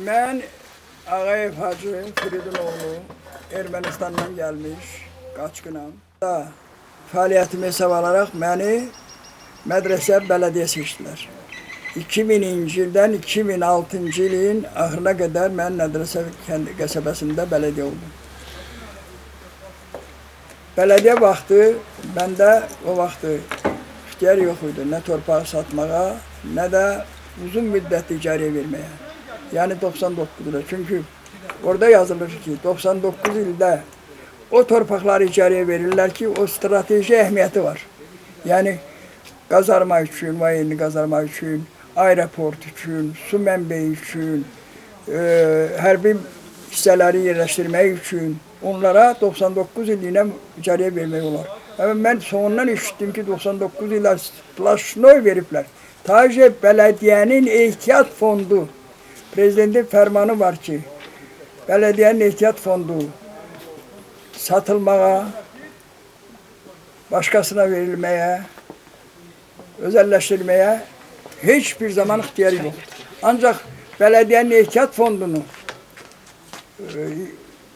Mən Ağayev Hacı Firidunoğlu, Ermənistandan gəlmiş, qaçqınam. Da, fəaliyyətimi hesab alaraq məni mədrəsə bələdiyyə seçdilər. 2000-ci ildən 2006-cı ilin axırına qədər mən mədrəsə kəndi qəsəbəsində bələdiyyə oldum. Bələdiyyə vaxtı məndə o vaxtı ixtiyar yox idi nə torpağı satmağa, nə də uzun müddətli icarəyə verməyə. Yəni 99 ildə. Çünki orada yazılır ki, 99 ildə o torpaqları icarəyə verirlər ki, o strateji əhəmiyyəti var. Yəni qazarma üçün, vayeni qazarma üçün, aeroport üçün, su mənbəyi üçün, hərbi hissələri yerləşdirmək üçün onlara 99 illiyinə icarəyə vermək olar. Amma mən sonundan eşitdim ki, 99 ilə plaşnoy veriblər. Taje bələdiyyənin ehtiyat fondu, prezidentin fərmanı var ki, bələdiyyənin ehtiyat fondu satılmağa, başqasına verilməyə, özelleştirmeye hiçbir zaman ixtiyarı yoxdur. Ancaq bələdiyyənin ehtiyat fondunu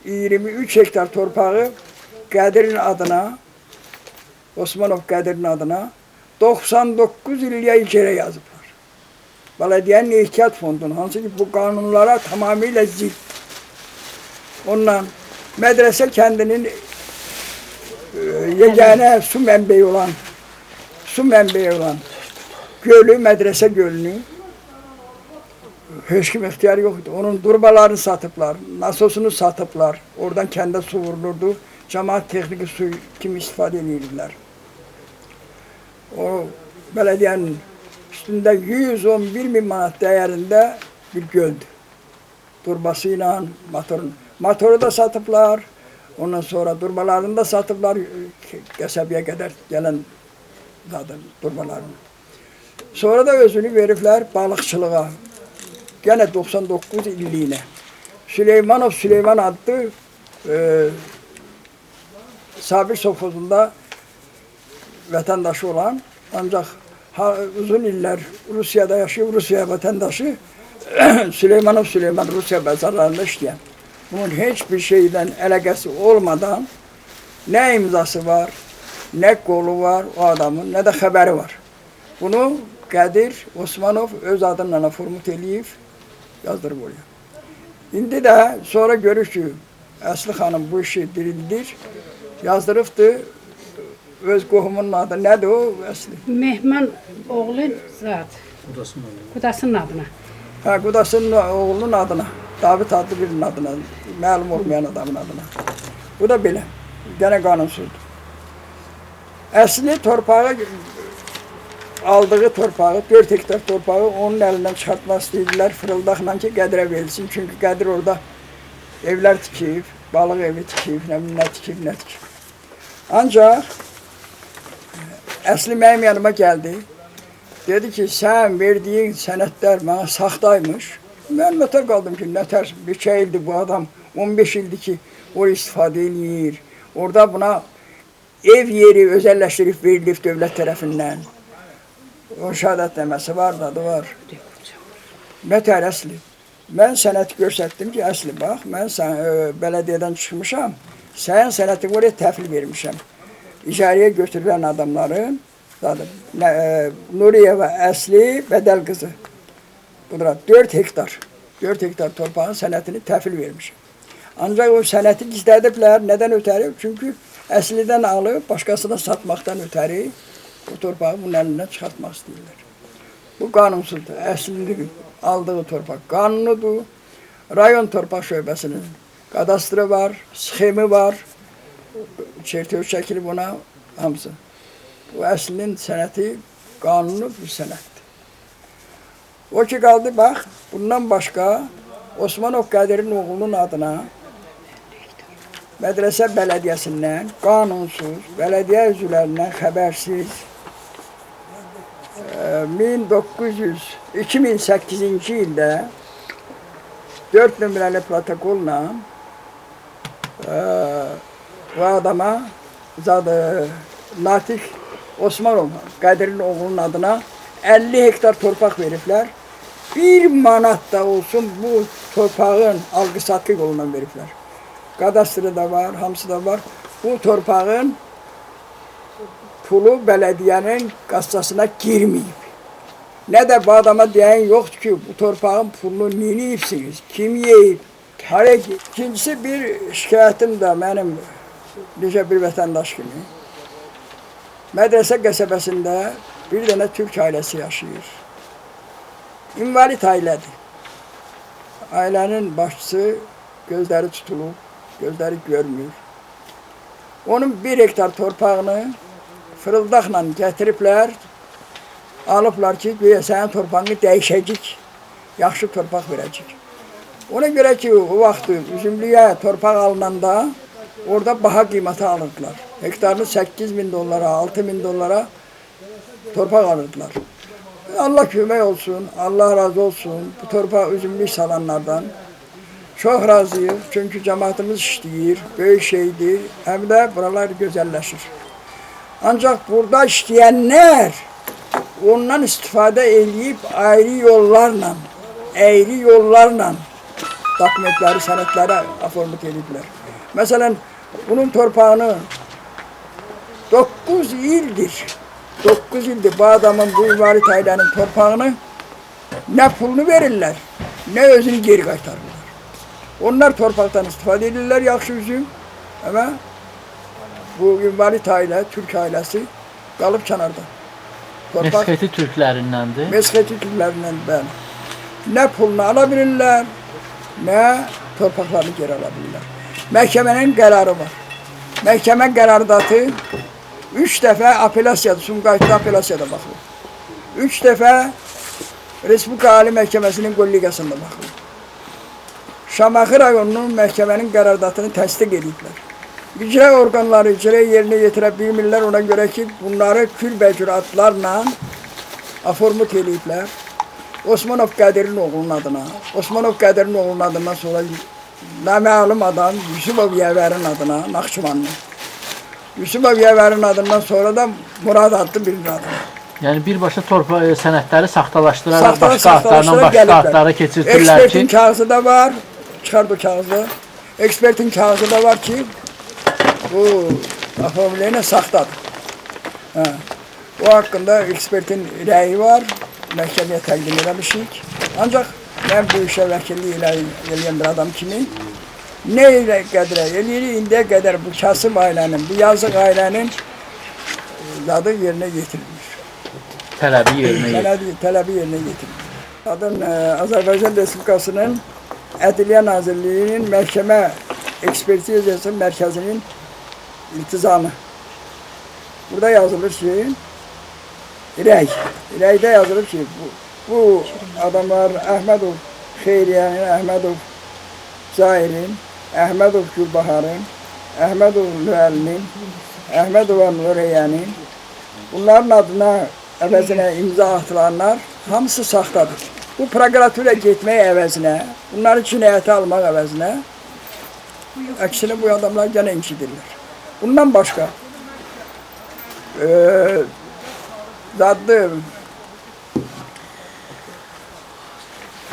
23 hektar torpağı Qədirin adına, Osmanov Qədirin adına 99 illiyə icarə yazıblar. Bələdiyyənin ehtiyat fondunu, hansı ki bu qanunlara tamamilə zidd. Ondan mədrəsə kəndinin yeganə su mənbəyi olan gölü, mədrəsə gölünü heç kim ixtiyarı yox idi. Onun durbalarını satıblar, nasosunu satıblar. Oradan kəndə su vurulurdu. Cəmaət texniki su kimi istifadə edirdilər. O bələdiyyənin üstündə 111 min manat dəyərində bir göldür. Durbası ilə motorun. Motoru da satıblar. Ondan sonra durbalarını da satıblar. Qəsəbəyə qədər gələn zaten durbalarını. Sonra da özünü veriblər balıqçılığa. Gene 99 illiyinə. Süleymanov Süleyman adlı Sabir sovxozunda vətəndaşı olan, ancaq uzun illər Rusiyada yaşayıb, Rusiya vətəndaşı Süleymanov Süleyman Rusiya bazarlarında işləyən. Bunun heç bir şeydən əlaqəsi olmadan nə imzası var, nə qolu var o adamın, nə də xəbəri var. Bunu Qədir Osmanov öz adıyla formut eləyib, yazdırıb oraya. İndi də sonra görür ki, Əsli xanım bu işi dirildir, yazdırıbdır öz qohumunun adı nədir o Əsli? Mehman oğlu zat. Qudasının adına. Hə, qudasının oğlunun adına, David adlı birinin adına, məlum olmayan adamın adına. Bu da belə, gene qanunsuzdur. Əsli torpağı, aldığı torpağı, 4 hektar torpağı onun əlindən çıxartmaq istəyirdilər fırıldaqla ki, Qədirə verilsin. Çünki Qədir orada evlər tikib, balıq evi tikib, nə bilim, nə tikib, nə tikib. Ancaq Əsli mənim yanıma gəldi. Dedi ki, sən verdiyin sənədlər mənə saxtaymış. Mən nətər qaldım ki, nətər neçə ildir bu adam, 15 ildir ki, o istifadə eləyir. Orada buna ev yeri özəlləşdirib verilib dövlət tərəfindən. O şəhadətnaməsi var, dadı var. Nətər Əsli? Mən sənəti göstərdim ki, Əsli bax, mən sən, bələdiyyədən çıxmışam, sənin sənəti oraya təhvil vermişəm. İcarəyə götürülən adamların, zaten, Nuriyeva Əsli Bədəl qızı. Budur, 4 hektar. 4 hektar torpağın sənətini təhvil vermişəm. Ancaq o sənəti gizlədiblər. Nədən ötəri? Çünki Əslidən alıb başqasına satmaqdan ötəri o torpağı bunun əlindən çıxartmaq istəyirlər. Bu qanunsuzdur. Əslində aldığı torpaq qanunudur. Rayon Torpaq Şöbəsinin kadastrı var, sxemi var. Çertöv çəkilib ona hamısı. Bu əslinin sənəti qanuni bir sənətdir. O ki qaldı bax, bundan başqa Osmanov Qədirin oğlunun adına mədrəsə bələdiyyəsindən qanunsuz, bələdiyyə üzvlərindən xəbərsiz 2008-ci ildə 4 nömrəli protokolla bu adama Natiq Osmanov Qədirin oğlunun adına 50 hektar torpaq veriblər. Bir manat da olsun bu Torpağın alqı-satqı yolundan veriblər. Kadastrı da var, hamısı da var. Bu torpağın pulu bələdiyyənin kassasına girməyib. Nə də bu adama deyən yoxdur ki, bu torpağın pulunu neyiniyibsiniz, kim yeyib, haraya gedib. İkincisi bir şikayətim də mənim necə bir vətəndaş kimi. Mədrəsə qəsəbəsində bir dənə türk ailəsi yaşayır. İnvalid ailədir. Ailənin başçısı gözləri tutulub, gözləri görmür. Onun 1 hektar torpağını fırıldaqla gətiriblər, alıblar ki, güya sənin torpağını dəyişəcək, yaxşı torpaq verəcək. Ona görə ki, o vaxt üzümlüyə torpaq alınanda orada baha qiymətə alırdılar. Hektarını 8.000 dolara, 6.000 dolara torpaq alırdılar. Allah kömək olsun, Allah razı olsun bu torpaq üzümlük salanlardan. Çox razıyıq, çünki cəmaatımız işləyir, böyük şeydir, həm də buralar gözəlləşir. Ancaq burada işləyənlər ondan istifadə eləyib ayrı yollarla, əyri yollarla dokumentləri, sənədləri aformut ediblər. Məsələn, bunun torpağını 9 ildir, 9 ildir bu adamın, bu invalid ailənin torpağını nə pulunu verirlər, nə özünü geri qaytarırlar. Onlar torpaqdan istifadə edirlər yaxşı üzüm, amma bu invalid ailə, türk ailəsi qalıb kənarda. Torpaq Mesxeti türklərindəndir. Mesxeti türklərindən, bəli. Nə pulunu ala bilirlər, nə torpaqlarını geri ala bilirlər. Məhkəmənin qərarı var. Məhkəmə qərardatı 3 dəfə apellasiyada, Sumqayıtda apellasiyada baxılır. 3 dəfə Respublika Ali Məhkəməsinin kollegiyasında baxılır. Şamaxı rayonunun məhkəmənin qərardatını təsdiq ediblər. İcra orqanları icra yerinə yetirə bilmirlər ona görə ki, bunları kürbəcür adlarla aformut eləyiblər. Osmanov Qədirin oğlunun adına, Osmanov Qədirin oğlunun adından sonra naməlum adam Yusubov Yəvərin adına, Naxçıvanlı. Yusubov Yəvərin adından sonra da Murad adlı birinin adına. Yəni birbaşa torpaq sənədləri saxtalaşdıraraq başqa adlardan başqa gəliblər. adlara keçirtirlər Ekspertin ki, kağızı da var. Çıxart o kağızı. Ekspertin kağızı da var ki, bu aformleyinə saxtadır. Hə. O haqqında ekspertin rəyi var. Məhkəməyə təqdim eləmişik. Ancaq mən bu işə vəkillik eləyən bir adam kimi nə ilə qədərə eləyirik, indiyə qədər bu kasıb ailənin, bu yazıq ailənin adı yerinə yetirilmir. Tələbi yerinə yetir. Tələbi yerinə yetirilmir. Adın Azərbaycan Respublikasının Ədliyyə Nazirliyinin Məhkəmə Ekspertizası Mərkəzinin iltizamı. Burada yazılır ki, rəy. Rəydə yazılır ki, bu adamlar Əhmədov Xeyriyyənin, Əhmədov Zairin, Əhmədov Gülbaharın, Əhmədov Lüəlinin, Əhmədova Nuriyyənin, bunların adına əvəzinə imza atılanlar hamısı saxtadır. Bu prokuratura getmək əvəzinə, bunları cinayətə almaq əvəzinə, əksinə bu adamlar gənə incidirlər. Bundan başqa, zadlı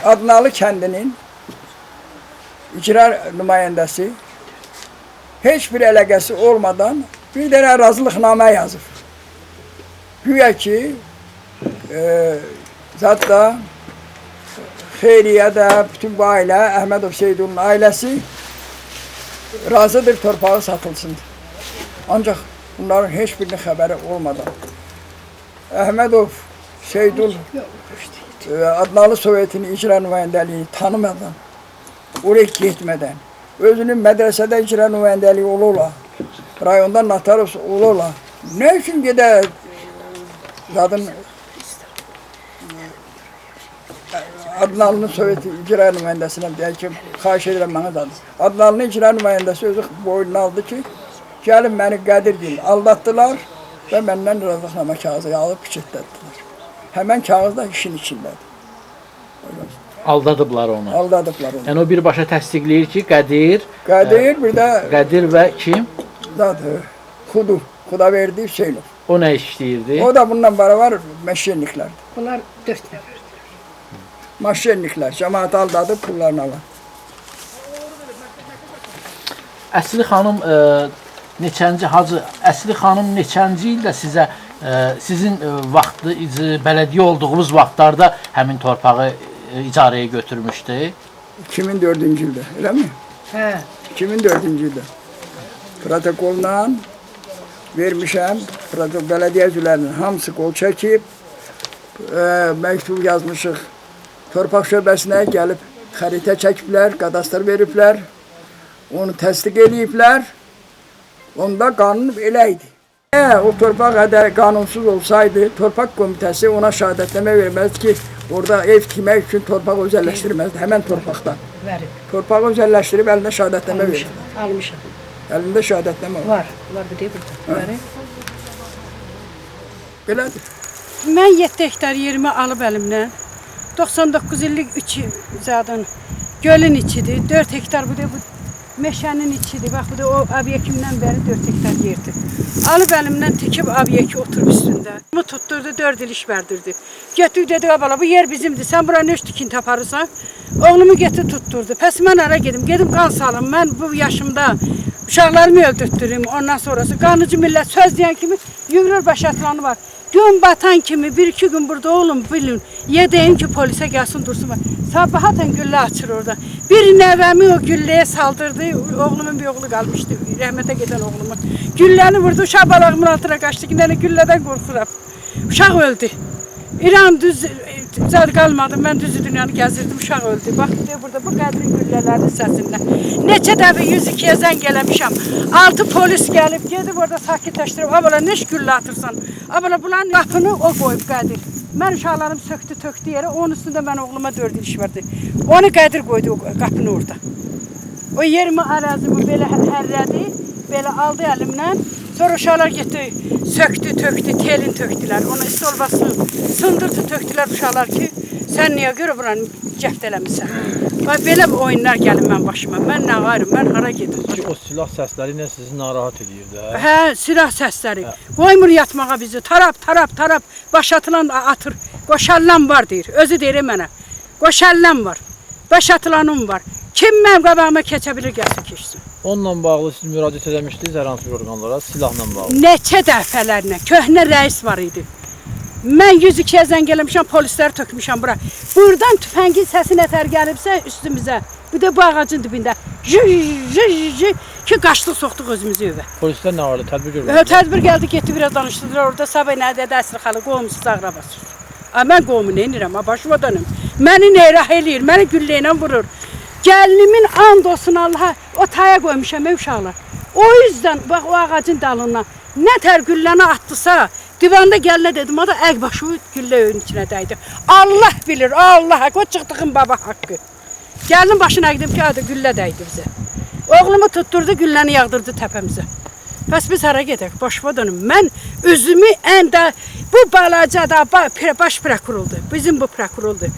Adnalı kəndinin icra nümayəndəsi heç bir əlaqəsi olmadan bir dənə razılıqnamə yazıb. Güya ki, zat da Xeyriyyə də, bütün bu ailə, Əhmədov Seydunun ailəsi razıdır torpağı satılsın. Ancaq bunların heç birinin xəbəri olmadan Əhmədov Seydul Adnalı Sovetinin icra nümayəndəliyini tanımadan, oraya getmədən, özünün mədrəsədə icra nümayəndəliyi ola-ola, rayonda notarius ola-ola, nə üçün gedə zadın Adnalının Sovet icra nümayəndəsinə deyək ki, xahiş edirəm mənə zadı. Adnalının icra nümayəndəsi özü boynuna aldı ki, gəlin məni Qədirgil aldatdılar və məndən razılıqnamə kağızı alıb piçetlədilər. Həmən kağız da işin içindədir. Aldadıblar onu. Aldadıblar onu. Yəni o birbaşa təsdiqləyir ki, Qədir, Qədir bir də Qədir və kim? zadı, Xudu, Xudaverdi Hüseynov. O nə işləyirdi? O da bundan beraber məşinliklərdir. Bunlar 4 nəfərdir. Maşinliklər, cəmaatı aldadıb pullarını alır. Əsli xanım neçənci Hacı Əsli xanım neçənci ildə sizə sizin vaxtlı bələdiyyə olduğunuz vaxtlarda həmin torpağı icarəyə götürmüşdü? 2004-cü ildə, eləmi? Hə. 2004-cü ildə protokolla vermişəm. Protokol bələdiyyə üzvlərinin hamısı qol çəkib, məktub yazmışıq. Torpaq şöbəsinə gəlib xəritə çəkiblər, kadastr veriblər. Onu təsdiq eləyiblər. Onda qanun elə idi. Əgər o torpaq əgər qanunsuz olsaydı, torpaq komitəsi ona şəhadətnamə verməzdi ki, orada ev tikmək üçün torpaq özəlləşdirməzdi, həmən torpaqdan. Verib. Torpağı özəlləşdirib əlinə şəhadətnamə verdi. Almışam. Almışam. Əlində şəhadətnamə var. Var. Var bir də burada. Verib. Belədir. Mən 7 hektar yerimi alıb əlimdən. 99 illik 3 zaten gölün içidir. 4 hektar bu da bu meşənin içidir. Bax bu da o obyektimdən bəri 4 hektar yerdir. Alıb əlimdən tikib obyekti oturub üstündə. Bunu tutturdu, 4 il iş verdirdi. Getdik dedi, bala bu yer bizimdir. Sən bura nə tikinti aparırsan? Oğlumu getir tutturdu. Pəs mən hara gedim? Gedim qan salım. Mən bu yaşımda uşaqlarımı öldürtdürüm. Ondan sonrası qanıcı millət söz deyən kimi yürür başatılanı var. Gün batan kimi bir iki gün burada olun bilin. Ye deyin ki polisə gəlsin dursun. Sabahatan güllə açır orada. Bir nəvəmi o gülləyə saldırdı. Oğlumun bir oğlu qalmışdı. Rəhmətə gedən oğlumun. Gülləni vurdu. Uşaq balağımın altına qaçdı ki, nənə güllədən qorxuram. Uşaq öldü. İran düz zər qalmadı. Mən düzü dünyanı gəzirdim. Uşaq öldü. Bax deyə burada bu qədrin güllələrinin səsindən. Neçə dəfə 102-yə zəng eləmişəm. 6 polis gəlib gedib orada sakitləşdirib. Abala nə iş güllə atırsan? Abala bunların qapını o qoyub Qədir. Mən uşaqlarım söktü, tökdü yerə. Onun üstündə mən oğluma 4 il iş verdi. Onu Qədir qoydu o qapını orada. O yerimi, ərazimi belə hərlədi, belə aldı əlimdən. Sonra uşaqlar getdi, söktü, tökdü, telin tökdülər. Onu stolbasını sındırdı, tökdülər uşaqlar ki, sən niyə görə buranı cəhd eləmisən? Bax, belə oyunlar gəlir mən başıma. Mən nə varım, mən hara gedim? Ki o silah səsləri ilə sizi narahat edir də. Hə, silah səsləri. Qoymur yatmağa bizi. Tarap, tarap, tarap. Baş atılan atır. Qoşallan var deyir. Özü deyir mənə. Qoşallan var. Baş atılanım var. Kim mənim qabağıma keçə bilir, gəlsin keçsin. Onunla bağlı siz müraciət eləmişdiniz hər hansı bir orqanlara silahla bağlı. Neçə dəfələrlə köhnə rəis var idi. Mən 102-yə zəng eləmişəm, polisləri tökmüşəm bura. Buradan tüfəngin səsi nətər gəlibsə üstümüzə. Bu da bu ağacın dibində. Jı jı jı ki qaçdıq soxduq özümüzü evə. Polislər nə vardı? Tədbir görmədilər. Tədbir gəldi, getdi biraz danışdılar orada. Sabah nə dedi Əsri xala, qohumsuz ağrabasız. A mən qohumu neynirəm, a başıma dönüm. Məni neyrah eləyir, məni güllə ilə vurur. Gəlinimin and olsun Allaha, o taya qoymuşam ey uşaqlar. O yüzden bax o ağacın dalından nə tər gülləni atdısa, divanda gəlinə dedim, o da əq başı güllə öyün içinə dəydi. Allah bilir, Allah haqqı, o çıxdığım baba haqqı. Gəlinin başına əqdim ki, hadi güllə dəydi bizə. Oğlumu tutturdu, gülləni yağdırdı təpəmizə. Bəs biz hara gedək? Başıma dönüm. Mən özümü ən də bu balaca da baş prokurordur. Bizim bu prokurordur.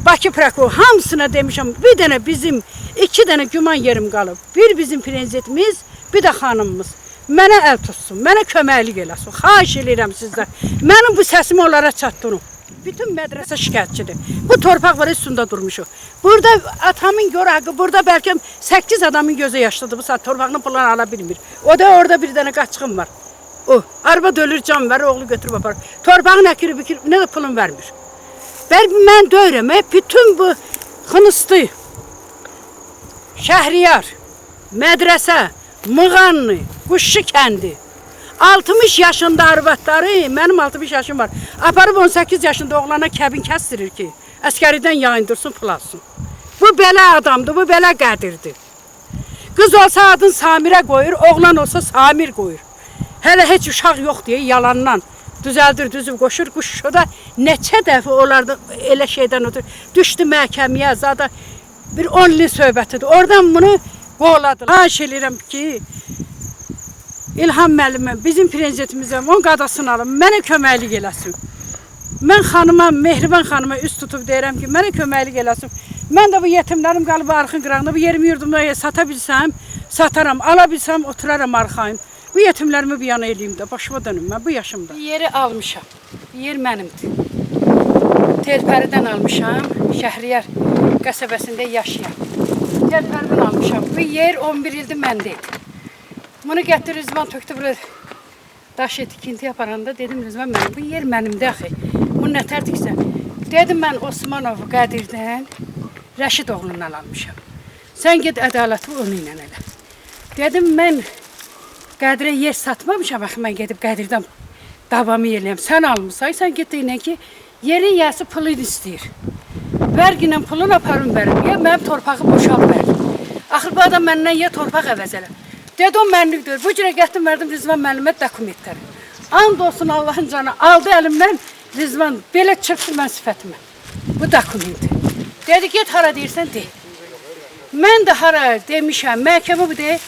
Bakı prokuror hamısına demişəm. Bir dənə bizim 2 dənə güman yerim qalıb. Bir bizim prezidentimiz, bir də xanımımız. Mənə əl tutsun, mənə köməklik eləsin. Xahiş eləyirəm sizdən. Mənim bu səsimi onlara çatdırın. Bütün mədrəsə şikayətçidir. Bu torpaq var üstündə durmuşuq. Burada atamın gör haqqı, burada bəlkə 8 adamın gözü yaşlıdır. Bu saat torpağının pulunu ala bilmir. O da orada bir dənə qaçqın var. O, araba dölür, can verir, oğlu götürüb aparır. Torpağın əkiri bikir, nə də pulun vermir. Mən döyürəm, bütün bu Xınıstı, Şəhriyar, mədrəsə, Mığanlı, Quşçu kəndi, 60 yaşında arvadları, mənim 60 yaşım var, aparıb 18 yaşında oğlana kəbin kəsdirir ki, əskəridən yayındırsın, pul alsın. Bu belə adamdır, bu belə qədirdir. Qız olsa adını Samirə qoyur, oğlan olsa Samir qoyur. Hələ heç uşaq yox deyə yalandan düzəldir, düzüb qoşur. Quşçuda neçə dəfə onlarda elə şeydən ötür. Düşdü məhkəməyə, zada bir 10 ilin söhbətidir. Oradan bunu qovladılar. Xahiş eləyirəm ki, İlham müəllimə, bizim prezidentimizə, onun qadasını alın, mənə köməklik eləsin. Mən xanıma, Mehriban xanıma üst tutub deyirəm ki, mənə köməklik eləsin. Mən də bu yetimlərim qalıb arxın qırağında, bu yerimi yurdumu sata bilsəm, sataram, ala bilsəm, oturaram arxayın. Bu yetimlərimi bir yana eləyim də, başıma dönüm mən bu yaşımda. Bir yeri almışam, bir yer mənimdir. Telpəridən almışam, Şəhriyar qəsəbəsində yaşayam. Gəl fərmin almışam. Bu yer 11 ildir məndə idi. Bunu gətir Rizvan tökdü bura daş tikinti yaparanda dedim Rizvan mənim bu yer mənimdir axı. Bunu nə tər tiksən? Dedim mən Osmanov Qədirdən Rəşid oğlundan almışam. Sən get ədaləti onu ilə elə. Dedim mən Qədirə yer satmamışam axı mən gedib Qədirdən davamı eləyəm. Sən almısan, sən get deyinə ki, yerin yəsi pulu istəyir. Verginlə pulunu aparın verin. Ya mənim torpağı boşalt ver. Axır bu adam məndən ya torpaq əvəz elə. Dedi o mənlik deyil. Bu cürə gətirdim verdim Rizvan müəllimə dokumentləri. And olsun Allahın canı aldı əlimdən Rizvan belə çırpdı mən sifətimə. Bu dokumenti. Dedi get hara deyirsən de. Mən də hara demişəm, məhkəmə bu deyir,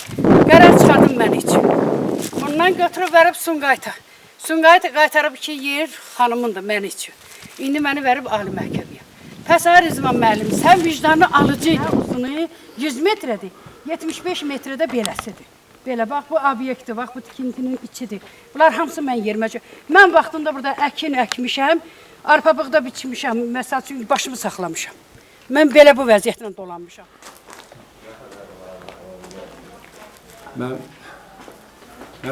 qərar çıxardım mən üçün. Bundan götürüb verib Sumqayıta. Sumqayıta qaytarıb ki, yer xanımındır mən üçün. İndi məni verib ali məhkəməyə. Pəs ay Rizvan müəllim, sən vicdanlı alıcı idin. Uzunu 100 metrədir, 75 metrədə beləsidir. Belə bax, bu obyektdir, bax bu tikintinin içidir. Bunlar hamısı mən yeriməcə. Mən vaxtında burada əkin əkmişəm, arpa buğda biçmişəm, məsəl üçün başımı saxlamışam. Mən belə bu vəziyyətlə dolanmışam. Mən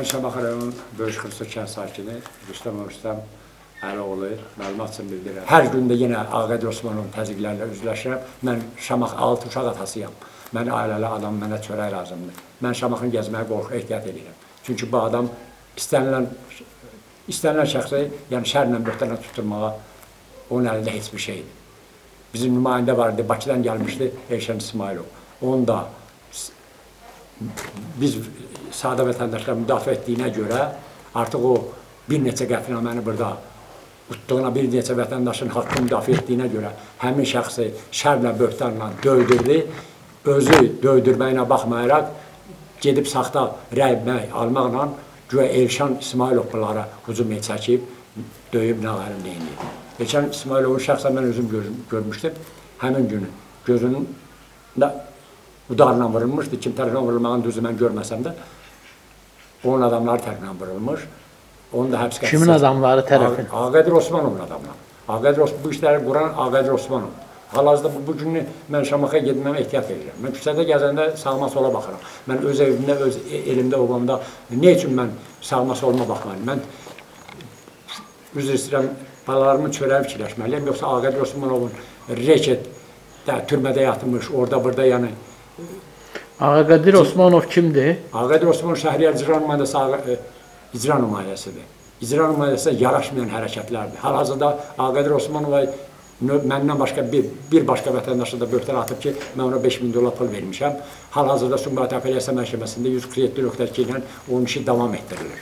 Şamaxı rayonunun Böyük Xırsa kənd sakini Rüstəm Rüstəm Əloğlu məlumat üçün bildirirəm. Hər gün də yenə Ağaqədir Osmanovun təzyiqlərlə üzləşirəm. Mən Şamaxı 6 uşaq atasıyam. Mən ailəli adam, mənə çörək lazımdır. Mən Şamaxını gəzməyə qorxu ehtiyat edirəm. Çünki bu adam istənilən şəxsi, yəni şərlə böhtənlə tutturmağa onun əlində heç bir şeydir. Bizim nümayəndə var idi, Bakıdan gəlmişdi Elşən İsmailov. Onu da biz sadə vətəndaşlar müdafiə etdiyinə görə artıq o bir neçə qətlnaməni burada utduğuna, bir neçə vətəndaşın haqqını müdafiə etdiyinə görə həmin şəxsi şərlə böhtanla döydürdü. Özü döydürməyinə baxmayaraq gedib saxta rəy almaqla güya Elşən İsmailov bunlara hücum çəkib, döyüb, nə ayrım neyini. Elşən İsmailovun şəxsən mən özüm görmüşdüm. Həmin günü gözünün də udarla vurulmuşdu. Kim tərəfindən vurulmağını düzü mən görməsəm də onun adamları tərəfindən vurulmuş. Onu da həbs qətiyyəsi. Kimin adamları tərəfindən? Ağaqədir Osmanovun adamları. Ağaqədir bu işləri quran Ağaqədir Osmanov. Hal-hazırda bu günü mən Şamaxıya getməmə ehtiyat edirəm. Mən küçədə gəzəndə sağıma sola baxıram. Mən öz evimdə, öz elimdə, obamda nə üçün mən sağıma soluma baxmalıyam? Mən üzr istəyirəm, balalarımın çörəyi fikirləşməliyəm. Yoxsa Ağaqədir Osmanovun reketdə, türmədə yatmış, orada, burada yəni. Ağaqədir Osmanov kimdir? Ağaqədir Osmanov Şəhriyar İcra Nümayəndəsi icra nümayəndəsidir. İcra nümayəndəsinə yaraşmayan hərəkətlərdir. Hal-hazırda Ağaqədir Osmanova məndən başqa bir başqa vətəndaşı da böhtan atıb ki, mən ona 5000 dollar pul vermişəm. Hal-hazırda Sumqayıt Apellyasiya Məhkəməsində 147.2 ilə onun işi davam etdirilir.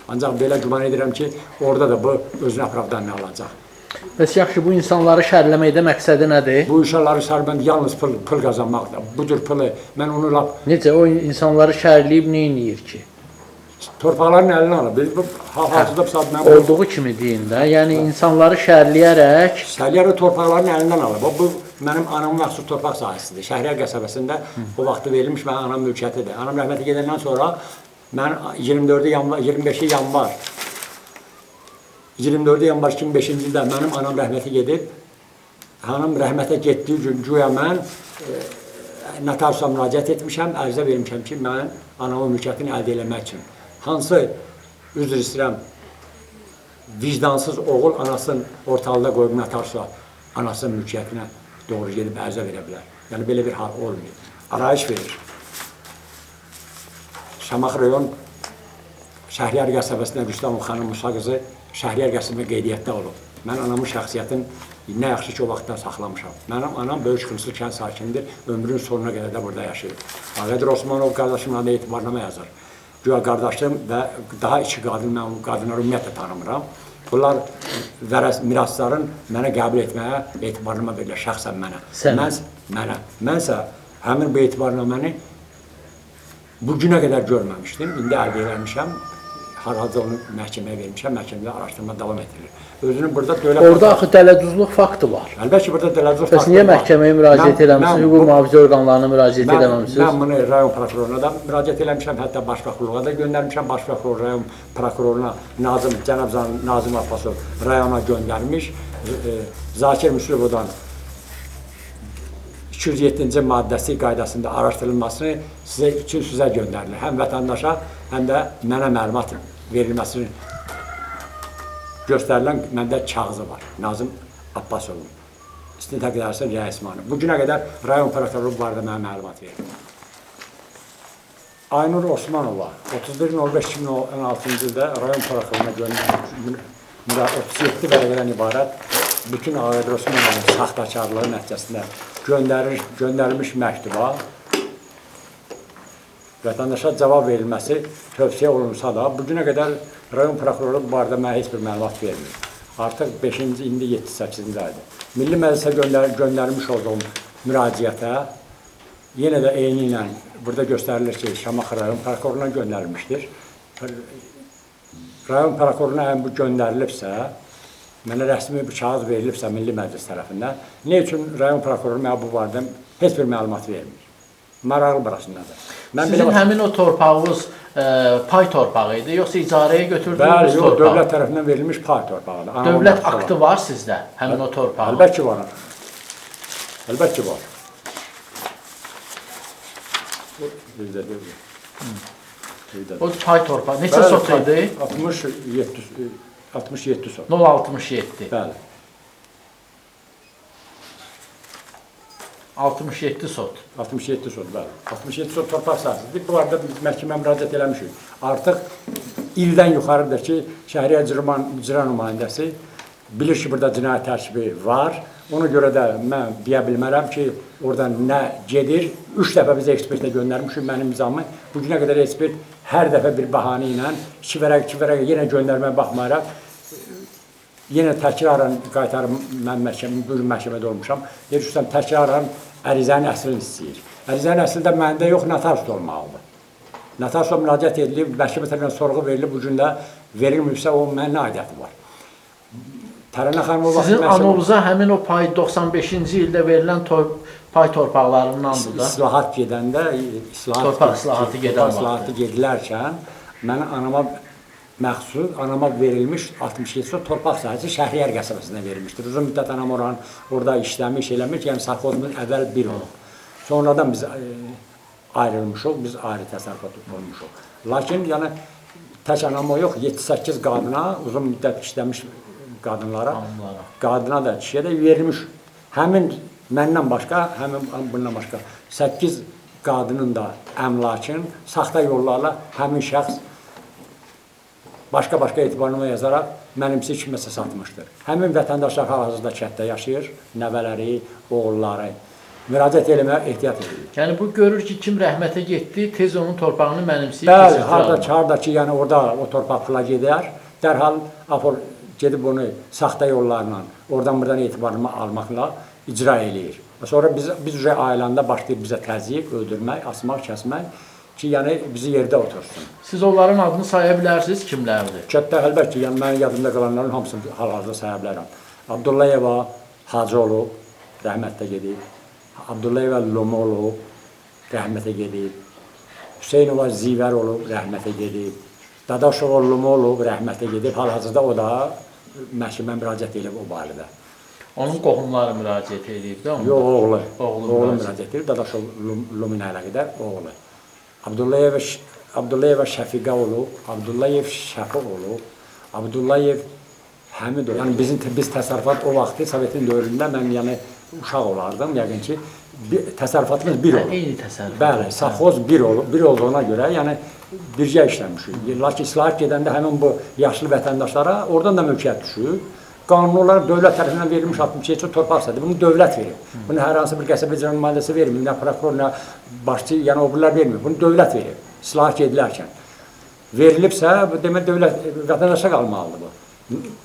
Ancaq belə güman edirəm ki, orada da bu özünə apravdanını alacaq. Bəs yaxşı, bu insanları şərləməkdə məqsədi nədir? Bu insanları şərləmək yalnız pul qazanmaqdır. Bu cür pulu, mən onu lap... Necə, o insanları şərləyib nə eləyir ki? Torpaqların əlinə alır. Bu hal-hazırda saat mən... Olduğu kimi deyin də, yəni insanları şərləyərək... Şərləyərək torpaqların əlindən alır. Bu mənim anamın məxsus torpaq sahəsidir. Şəhriyar qəsəbəsində o vaxtı verilmiş mənim anam mülkiyyətidir. Anam rəhmətə gedəndən sonra mən 24 yanvar, 25 yanvar 24 yanvar 2005-ci ildə mənim anam rəhmətə gedib. Anam rəhmətə getdiyi gün güya mən notariusa müraciət etmişəm, ərizə vermişəm ki, mən anamın mülkiyyətini əldə eləmək üçün. Hansı, üzr istəyirəm, vicdansız oğul anasının ortalıqda qoyub notariusa anasının mülkiyyətinə doğru gedib ərizə verə bilər. Yəni, belə bir hal olmuyor. Arayış verir. Şamaxı rayon Şəhriyar qəsəbəsində Rüstəmov xanım Musa qızı Şəhriyar qəsəbəsində qeydiyyatda olub. Mən anamın şəxsiyyətini nə yaxşı ki, o vaxtdan saxlamışam. Mənim anam Böyük Xırsı kənd sakinidir, ömrünün sonuna qədər də burada yaşayır. Ağaqədir Osmanov qardaşımın adı etibarnamə yazır. Güya qardaşım və daha iki qadın, mən o qadınları ümumiyyətlə tanımıram. Bunlar mirasların mənə qəbul etməyə etibarnamə verirlər, şəxsən mənə. Mənə. Mənsə həmin bu etibarnaməni bu günə qədər görməmişdim. İndi əldə eləmişəm. Hal-hazırda onu məhkəməyə vermişəm, məhkəmədə araşdırma davam etdirilir. Özünün burada dövlət... Orada axı dələduzluq faktı var. Əlbəttə ki, burada dələduzluq faktı var. Bəs niyə məhkəməyə müraciət eləmişsiniz, hüquq mühafizə orqanlarına müraciət eləməmisiniz? Mən bunu rayon prokuroruna da müraciət eləmişəm, hətta baş prokurorluğa da göndərmişəm. Baş prokuror rayon prokuroruna Nazım, cənab Nazım Abbasov rayona göndərmiş. Zakir Müslümovdan 207-ci maddəsi qaydasında araşdırılmasını sizə üçün sizə göndərilir. Həm vətəndaşa, həm də mənə məlumat verilməsini göstərilən məndə kağızı var. Nazim Abbasovun. İstintaq İdarəsinin rəis müavini. Bu günə qədər rayon prokurorluğu bu barədə mənə məlumat verdi. Aynur Osmanova 31.05.2016-cı ildə rayon prokurorluğuna göndərilmiş 37 vərəqədən ibarət bütün Ağayedir Osmanovun saxtakarlığı nəticəsində göndərilmiş məktuba vətəndaşa cavab verilməsi tövsiyə olunsa da, bu günə qədər rayon prokurorluğu bu barədə mənə heç bir məlumat vermir. Artıq 5-ci, indi 7-8-ci aydır. Milli Məclisə göndərmiş olduğum müraciətə yenə də eyni ilə burada göstərilir ki, Şamaxı rayon prokurorluğuna göndərilmişdir. Rayon prokurorluğuna əgər bu göndərilibsə, mənə rəsmi bir kağız verilibsə Milli Məclis tərəfindən, nə üçün rayon prokuroru mənə bu barədə heç bir məlumat vermir? Maraqlı burasındadır. Mən Sizin həmin o torpağınız pay torpağı idi, yoxsa icarəyə götürdüyünüz Bəli, yox, torpaq? Dövlət tərəfindən verilmiş pay torpağıdır. Anamın Dövlət haqqı aktı var sizdə, həmin o torpağın? Əlbəttə ki var. Əlbəttə ki var. Bizdə deyil. Bizdə. O pay torpağı neçə sot idi? 67 sot. 0,67. Bəli. 67 sot. 67 sot, bəli. 67 sot torpaq sahəsidir. Bu arada biz məhkəməyə müraciət eləmişik. Artıq ildən yuxarıdır ki, Şəhriyar icra nümayəndəsi bilir ki, burada cinayət tərkibi var. Ona görə də mən deyə bilmərəm ki, orada nə gedir. 3 dəfə biz ekspertə göndərmişik mənim nizamı. Bu günə qədər ekspert hər dəfə bir bəhanə ilə 2 vərəq, 2 vərəq yenə göndərməyə baxmayaraq yenə təkrarən qaytarıb mən məhkəmə, məhkəmədə olmuşam. Deyir ki, təkrarən ərizənin əslini istəyir. Ərizənin əsli də məndə yox, notariusda olmalıdır. Notariusa müraciət edilib, məhkəmə tərəfindən sorğu verilib, bu gün də verilməyibsə, onun mənə nə aidiyyəti var? Tərənə xanım o vaxt Sizin məhkəmə- anonuzа həmin o pay 95-ci ildə verilən pay torpaqlarındandır da. İslahat gedəndə, Torpaq islahatı gedən islahatı gedilərkən mənə anama məxsus, anama verilmiş 67 sot torpaq sahəsi Şəhriyar qəsəbəsində verilmişdir. Uzun müddət anam orada işləmiş, eləmiş, yəni sovxozumuz əvvəl bir olub. Sonradan biz ayrılmışıq, biz ayrı təsərrüfat olmuşuq. Lakin yəni tək anam o yox, 7-8 qadına, uzun müddət işləmiş qadınlara, Hanımlara. qadına da, kişiyə də verilmiş. Həmin məndən başqa, həmin bundan başqa 8 qadının da əmlakın saxta yollarla həmin şəxs başqa-başqa etibarnamə yazaraq mənimsi kiməsə satmışdır. Həmin vətəndaşlar hal-hazırda kənddə yaşayır, nəvələri, oğulları. Müraciət eləməyə ehtiyat edirlər. Yəni bu görür ki, kim rəhmətə getdi, tez onun torpağını mənimsəyib Bəli, keçirdir. harda ki, yəni orada o torpaq pula gedər, dərhal apor gedib onu saxta yollarla, oradan buradan etibarnamə almaqla icra eləyir. Sonra biz uje ailəndə başlayır bizə təzyiq, öldürmək, asmaq, kəsmək ki, yəni bizi yerdə otursun. Siz onların adını saya bilərsiniz, kimlərdir? Kənddə əlbəttə ki, yəni mənim yadımda qalanların hamısını hal-hazırda saya bilərəm. Abdullayeva Hacı olub, rəhmətdə gedib. Abdullayeva Lomo olub, rəhmətə gedib. Hüseynova Zivər olub, rəhmətə gedib. Dadaşova Lomo olub, rəhmətə gedib. Hal-hazırda o da məhkəmə müraciət edib o barədə. Onun qohumları müraciət edib də onda? Yox, oğlu. Oğlu müraciət edib. Dadaşov Lomo ilə əlaqədar oğlu. Abdullayeva Şəfiqə olub, Abdullayev Şəfi olub, Abdullayev Həmid olub. Yəni biz təsərrüfat o vaxtı Sovetin dövründə mən yəni uşaq olardım, yəqin ki, təsərrüfatımız bir olub. Eyni təsərrüfat. Bəli, sovxoz bir olub, bir olduğuna görə, yəni birgə işləmişik. Lakin islahat gedəndə həmin bu yaşlı vətəndaşlara oradan da mülkiyyət düşüb. Qanuni olaraq dövlət tərəfindən verilmiş 67 torpaq sahəsi. Bunu dövlət verib. Bunu hər hansı bir qəsəbə icra nümayəndəsi vermir, nə prokuror, nə başçı, yəni o birilər vermir. Bunu dövlət verib, islahat edilərkən. Verilibsə, bu demək dövlət vətəndaşa qalmalıdır bu.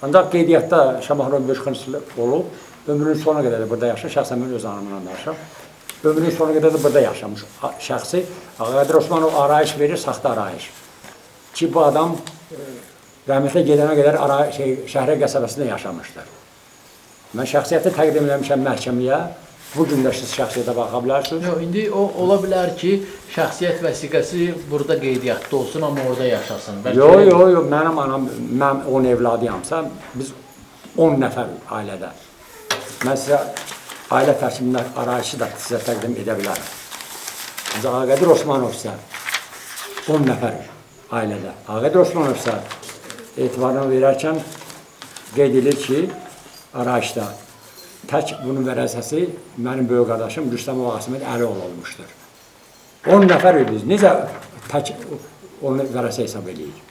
Ancaq qeydiyyatda Şamaxı rayon Böyük Xınıslı olub, ömrünün sonuna qədər də burada yaşayır. Şəxsən mən öz anamla danışıram. Ömrünün sonuna qədər də burada yaşamış şəxsi Ağayedir Osmanov arayış verir, saxta arayış. Ki bu adam rəhmətə gedənə qədər Şəhriyar qəsəbəsində yaşamışdır. Mən şəxsiyyəti təqdim eləmişəm məhkəməyə. Bu gün də siz şəxsiyyətə baxa bilərsiniz. Yox, indi o ola bilər ki, şəxsiyyət vəsiqəsi burada qeydiyyatda olsun, amma orada yaşasın. Bəlkə Yox, yox, yox. Mənim anam, mən 10 evladıyamsa, biz 10 nəfər ailədə. Mən sizə Ailə tərkibində arayişi də sizə təqdim edə bilərəm. Ancaq Ağaqədir Osmanov isə 10 nəfər ailədə. Ağaqədir Osmanov isə etibarını verərkən qeyd edir ki, arayişdə tək bunun vərəsəsi mənim böyük qardaşım Rüstəmov Ağasəməd Əlioğlu olmuşdur. 10 nəfər idiniz. Necə tək onu vərəsə hesab eləyirik?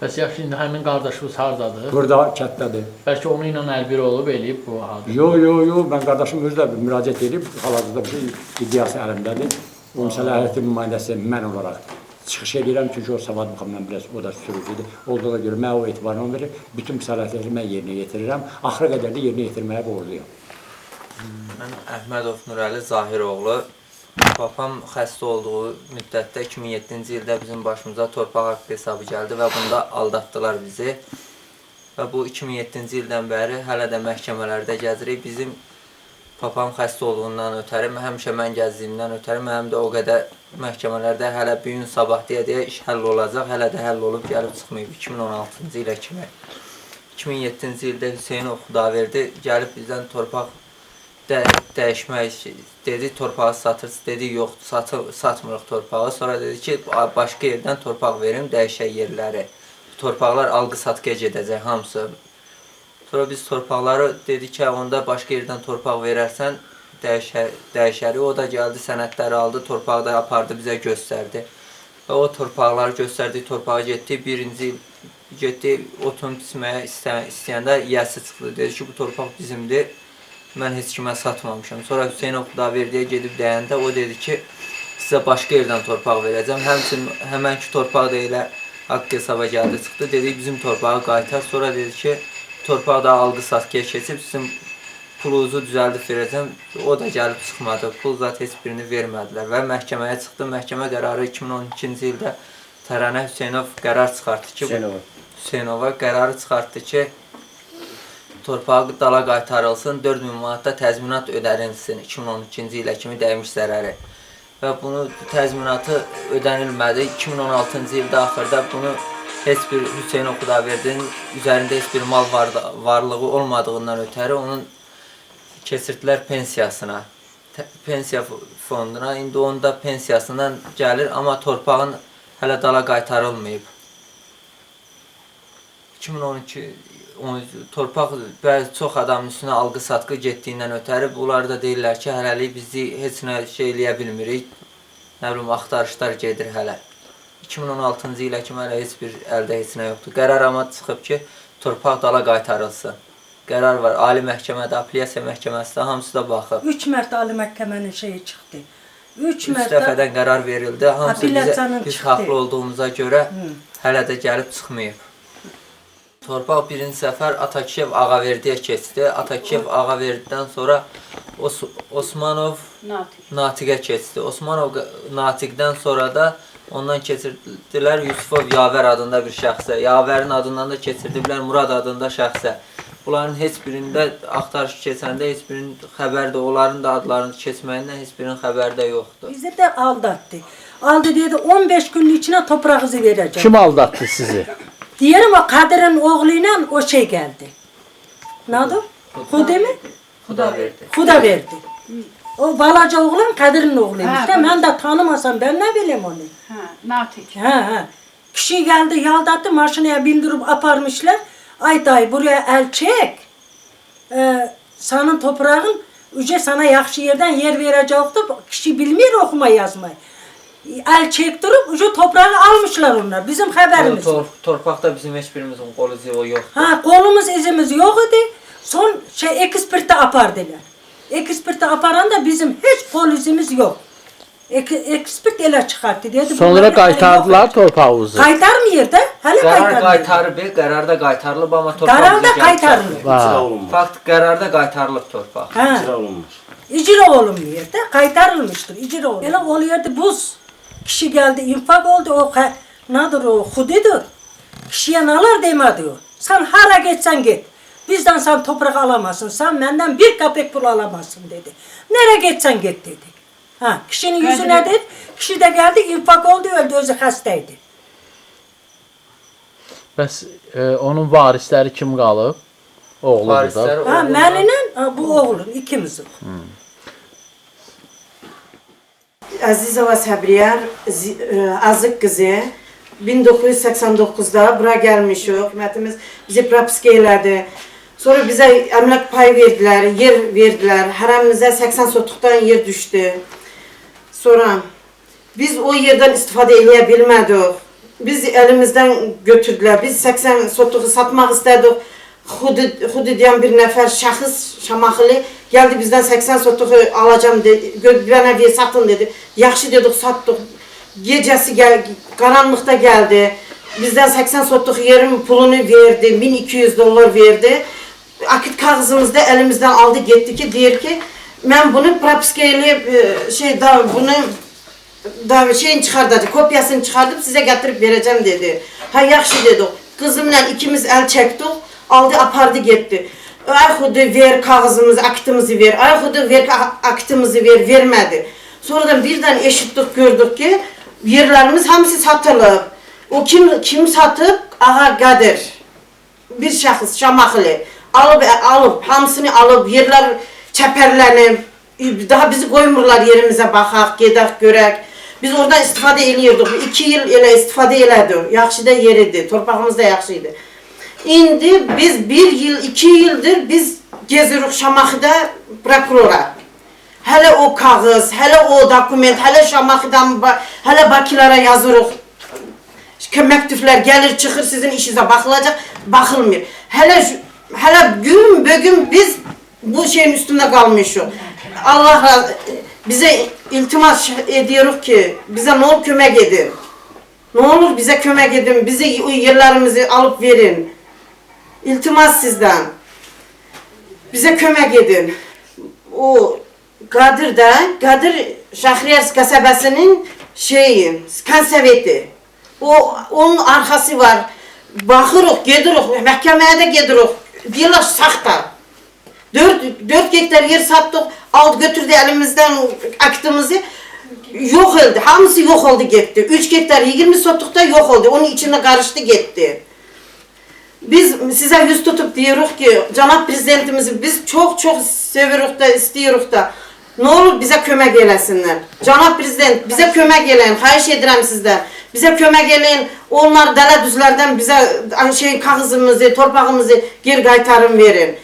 Bəs yaxşı, indi həmin qardaşınız hardadır? Burada kənddədir. Bəlkə onu ilə əlbir olub eləyib bu hadisə. Yo, yo, yo, mən qardaşım özü də müraciət edib, hal-hazırda bir şey iddiası əlimdədir. Onun səlahiyyəti nümayəndəsi mən olaraq çıxış edirəm, çünki o savad baxımından biraz o da sürücüdür. Olduğuna görə mən o etibarını verir, bütün səlahiyyətləri mən yerinə yetirirəm. Axıra qədər də yerinə yetirməyə borcluyam. Mən Əhmədov Nurəli Zahiroğlu. Papam xəstə olduğu müddətdə 2007-ci ildə bizim başımıza torpaq haqqı hesabı gəldi və bunda aldatdılar bizi. Və bu 2007-ci ildən bəri hələ də məhkəmələrdə gəzirik. Bizim papam xəstə olduğundan ötəri, həmişə mən gəzdiyimdən ötəri, mənim də o qədər məhkəmələrdə hələ bu gün sabah deyə-deyə iş həll olacaq, hələ də həll olub gəlib çıxmayıb 2016-cı ilə kimi. 2007-ci ildə Hüseynov Xudaverdi gəlib bizdən torpaq dəyişmək dedi, torpağı satırsınız, dedi, yox, satmırıq torpağı. Sonra dedi ki, başqa yerdən torpaq verim, dəyişək yerləri. Torpaqlar alqı-satqıya gedəcək hamısı. Sonra biz torpaqları dedi ki, onda başqa yerdən torpaq verərsən, dəyişərik. O da gəldi, sənədləri aldı, torpağı da apardı, bizə göstərdi. Və o torpaqları göstərdiyi torpağa getdi, birinci il getdi, otun biçməyə istəyəndə yiyəsi çıxdı. Dedi ki, bu torpaq bizimdir, mən heç kimə satmamışam. Sonra Hüseynov Xudaverdiyə gedib deyəndə o dedi ki, sizə başqa yerdən torpaq verəcəm. Həmçinin həmənki torpaq da elə haqq hesaba gəldi, çıxdı. Dedi, bizim torpağı qaytar. Sonra dedi ki, torpaq da alqı-satqıya keçib, sizin pulunuzu düzəldib verəcəm. O da gəlib çıxmadı. Pul zat heç birini vermədilər və məhkəməyə çıxdı. Məhkəmə qərarı 2012-ci ildə Təranə Hüseynov qərar çıxartdı ki, Hüseynova qərarı çıxartdı ki, torpağı dala qaytarılsın, 4000 manatda təzminat ödənilsin 2012-ci ilə kimi dəymiş zərəri. Və bunu təzminatı ödənilmədi. 2016-cı ildə axırda bunu heç bir Hüseynov Xudaverdinin üzərində heç bir mal varlığı olmadığından ötəri onun keçirdilər pensiyasına, pensiya fonduna. İndi onun da pensiyasından gəlir, amma torpağın hələ dala qaytarılmayıb. 2012 torpaq bəzi çox adamın üstünə alqı-satqı getdiyindən ötəri bunlar da deyirlər ki, hələlik bizi heç nə şey eləyə bilmirik. Nə bilim, axtarışlar gedir hələ. 2016-cı ilə kimi hələ heç bir əldə heç nə yoxdur. Qərar amma çıxıb ki, torpaq dala qaytarılsın. Qərar var. Ali Məhkəmədə, Apellyasiya Məhkəməsi də hamısı da baxıb. 3 mərtə Ali Məhkəmənin şeyi çıxdı. 3 3 dəfədən qərar verildi. Hamısı bizə, biz haqlı olduğumuza görə hələ də gəlib çıxmayıb. Torpaq birinci səfər Atakişev Ağaverdiyə keçdi. Atakişev Ağaverdidən sonra Osmanov Natiqə keçdi. Osmanov Natiqdən sonra da ondan keçirdilər Yusufov Yavər adında bir şəxsə. Yavərin adından da keçirdilər Murad adında şəxsə. Bunların heç birində axtarış keçəndə heç birinin xəbəri də, onların da adlarını keçməyindən heç birinin xəbəri də yoxdur. Bizi də aldatdı. Aldı dedi 15 günün içine toprağınızı vereceğim. Kim aldatdı sizi? Diyelim o Kadir'in oğluyla o şey geldi. Nedir? Hude mi? Xudaverdi. Hudaverdi. O balaca oğlan Kadir'in oğluymuş. Ha, Da, ben de tanımasam ben ne bileyim onu. Ha, Natiq. Ha ha. Kişi geldi yaldattı maşinaya bindirip aparmışlar. Ay dayı buraya el çek. Senin toprağın üce sana yaxşı yerden yer verecekti. Kişi bilmiyor okuma yazmayı. El çektirip ucu toprağı almışlar onlar. Bizim haberimiz. Torpaqda bizim heç birimizin qolu izi yoxdur. Ha kolumuz izimiz yok idi. Son şey eksperte apardılar. Eksperte aparan da bizim hiç kol izimiz yok. Ekspert ele çıkarttı dedi. Sonra bunların qaytardılar yok. torpağınızı. Kaytarmıyor da. Hele Qərar kaytarmıyor. qaytarıb, qərarda qaytarılıb, amma torpaq Qərar bizə da gəlib qaytarılır. çatmayıb. Fakt qərarda qaytarılıb torpaq. Ha. İcra olunmuyor da kaytarılmıştır. İcra olunmuyor. Hele oluyordu buz. Kişi geldi infak oldu o nedir o hudidir. Kişiye nalar deme diyor. Sen hara geçsen git. Bizden sen toprak alamazsın. Sen benden bir kapek pul alamazsın dedi. Nereye geçsen git dedi. Ha, kişinin yüzüne dedi. Kişi de geldi infak oldu öldü özü hastaydı. Bəs onun varisləri kim qalıb? Oğludur da. Varisləri Ha, oğluna- mənimlə ha, bu oğlum ikimiz. Əzizova Səbriyə Azıq qızı 1989-da bura gəlmişik. Hökumətimiz bizi propiska elədi. Sonra bizə əmlak payı verdilər, yer verdilər. Hərəmimizə 80 sotluqdan yer düşdü. Sonra biz o yerdən istifadə eləyə bilmədik. Biz əlimizdən götürdülər. Biz 80 sotluğu satmaq istədik. Xudi deyən bir nəfər şəxs Şamaxılı gəldi bizdən 80 sotluğu alacam dedi. Mənə ver, satın dedi. Yaxşı dedik, satdıq. Gecəsi gəl, qaranlıqda gəldi. Bizdən 80 sotluq yerin pulunu verdi. 1200 dollar verdi. Akit kağızımızda əlimizdən aldı getdi ki, deyir ki, mən bunu propiska eləyib şey da bunu da şeyin çıxardacaq, kopyasını çıxardıb sizə gətirib verəcəm dedi. Ha yaxşı dedik. Qızımla ikimiz əl çəkdik, aldı apardı getdi. Ay xudu ver kağızımızı, aktımızı ver. Ay xudu ver aktımızı ver, vermədi. Sonradan birdən eşitdik, gördük ki, yerlərimiz hamısı satılıb. O kim satıb? Ağa Qədir. Bir şəxs Şamaxılı alıb, hamısını alıb, yerlər çəpərlənib. Daha bizi qoymurlar yerimizə baxaq, gedək, görək. Biz oradan istifadə eləyirdik. 2 il elə istifadə elədik. Yaxşı da yer idi, torpağımız da yaxşı idi. İndi biz 1 il, 2 ildir biz gezirik Şamaxıda prokurora. Hələ o kağız, hələ o dokument, hələ Şamaxıdan, hələ Bakılara yazırıq. Məktublar gəlir, çıxır, sizin işinizə baxılacaq, baxılmır. Hələ gün bugün biz bu şeyin üstündə qalmışıq. Allah razı, bizə iltimas ediyoruz ki, bizə nə olur kömək edin. Nə olur bizə kömək edin, bizi o yerlərimizi alıb verin. İltimas sizdən. Bizə kömək edin. O Qadir də, Qadir Şəhriyar qəsəbəsinin şeyi, konsoveti. Onun arxası var. Baxırıq, gedirik, məhkəməyə də gedirik. Deyirlər saxta. 4 hektar yer satdıq, aldı götürdü əlimizdən aktımızı. Yox oldu, hamısı yox oldu getdi. 3 hektar 20 sotluqda yox oldu. Onun içine qarışdı getdi. Biz sizə yüz tutub deyirik ki, cənab prezidentimizi biz çox-çox sevirik də, istiyoruz da. Nə olur bizə kömək eləsinlər. Cənab prezident, bizə kömək eləyin, xahiş edirəm sizdən. Bizə kömək eləyin, onlar dələ düzlərdən bizə şey, kağızımızı, torpağımızı geri qaytarın verin.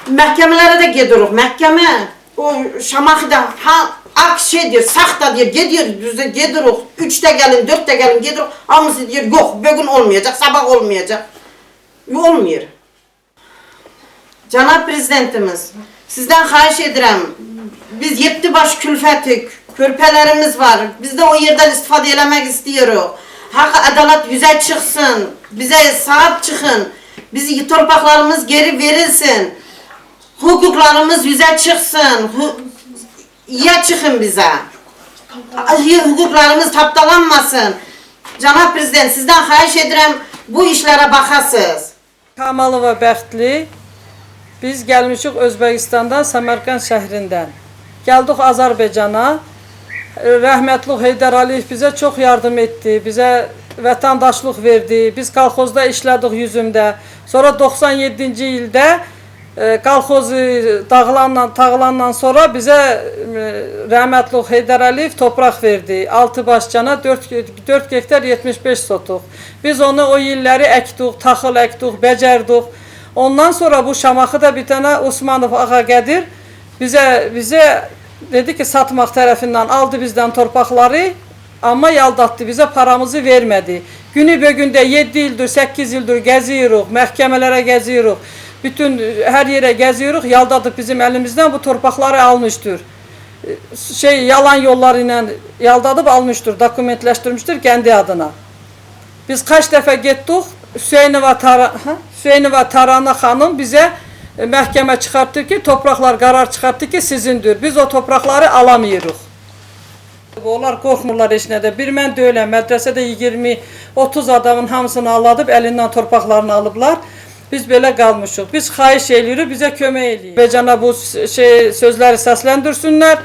Məhkəmələrə də gedirik. Məhkəmə o Şamaxıda ha, ak şey deyir, saxta deyir, gediyor, düzə gedirik. 3-də gəlin, 4-də gəlin, gedirik. Hamısı deyir, yox, bugün olmayacaq, sabah olmayacaq. Olmuyor. Cənab prezidentimiz, sizdən xahiş edirəm. Biz 7 baş külfətik, körpələrimiz var. Biz də o yerdən istifadə eləmək istiyoruz. Haqq, ədalət yüzə çıxsın, bizə sahib çıxın. Bizi torpaqlarımız geri verilsin. Hüquqlarımız yüzə çıxsın. Ya çıxın bizə. Hüquqlarımız tapdalanmasın. Cənab prezident, sizdən xahiş edirəm bu işlərə baxasınız. Kamalova Bəxtli. Biz gəlmişik Özbəkistandan, Səmərqənd şəhrindən. Gəldik Azərbaycana. Rəhmətli Heydər Əliyev bizə çox yardım etdi. Bizə vətəndaşlıq verdi. Biz kolxozda işlədik yüzümdə. Sonra 97-ci ildə kolxoz dağılandan sonra bizə rəhmətli Heydər Əliyev torpaq verdi. 6 başcana 4 hektar 75 sotuq. Biz onu o illəri əkdik, taxıl əkdik, becərdik. Ondan sonra bu Şamaxıda bir dənə Osmanov Ağa Qədir bizə dedi ki, satmaq tərəfindən aldı bizdən torpaqları, amma yaldatdı, bizə paramızı vermədi. Günü bugün də 7 ildir, 8 ildir gəziyoruz, məhkəmələrə gəziyoruz. Bütün hər yerə gəziyoruz, yaldadı bizim əlimizdən bu torpaqları almışdır. Şey, yalan yolları ilə yaldadıb almışdır, dokumentləşdirmişdir kəndi adına. Biz kaç dəfə getdik, Hüseynova Tarana xanım bizə məhkəmə çıxartdı ki, torpaqlar qərar çıxartdı ki, sizindir. Biz o torpaqları alamıyoruz. Onlar qorxmurlar heç nədə. Bir mən deyiləm, mədrəsədə 20-30 adamın hamısını aldadıb, əlindən torpaqlarını alıblar. Biz belə qalmışıq. Biz xahiş eləyirik, bizə kömək eləyin. Azərbaycana bu şey, sözləri səsləndirsinlər,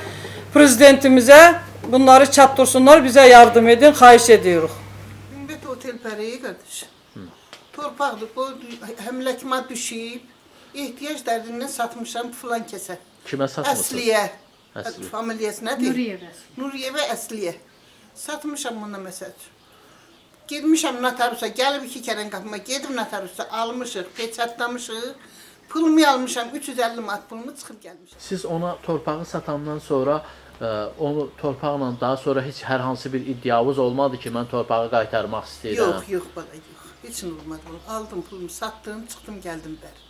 prezidentimizə bunları çatdırsınlar, bizə yardım edin, xahiş ediyoruz. Ümbet otel parayı kardeş. Torpaqdır, bu həmləkma düşüb. Ehtiyac dərdindən satmışam filan kəsə. Kimə satmısınız? Əsliyə. Əsliyə. Familiyası nədir? Nuriyeva Əsliyə. Nuriyeva Əsliyə. Satmışam buna məsəl üçün. Getmişəm notariusa, gəlib 2 kərən qapıma, gedib notariusa, almışıq, peçatlamışıq. Pulumu almışam, 350 manat pulumu çıxıb gəlmişəm. Siz ona torpağı satandan sonra onu torpaqla daha sonra heç hər hansı bir iddianız olmadı ki, mən torpağı qaytarmaq istəyirəm. Yox, yox bala, yox. Heç nə olmadı. Aldım pulumu, satdım, çıxdım, gəldim bəri.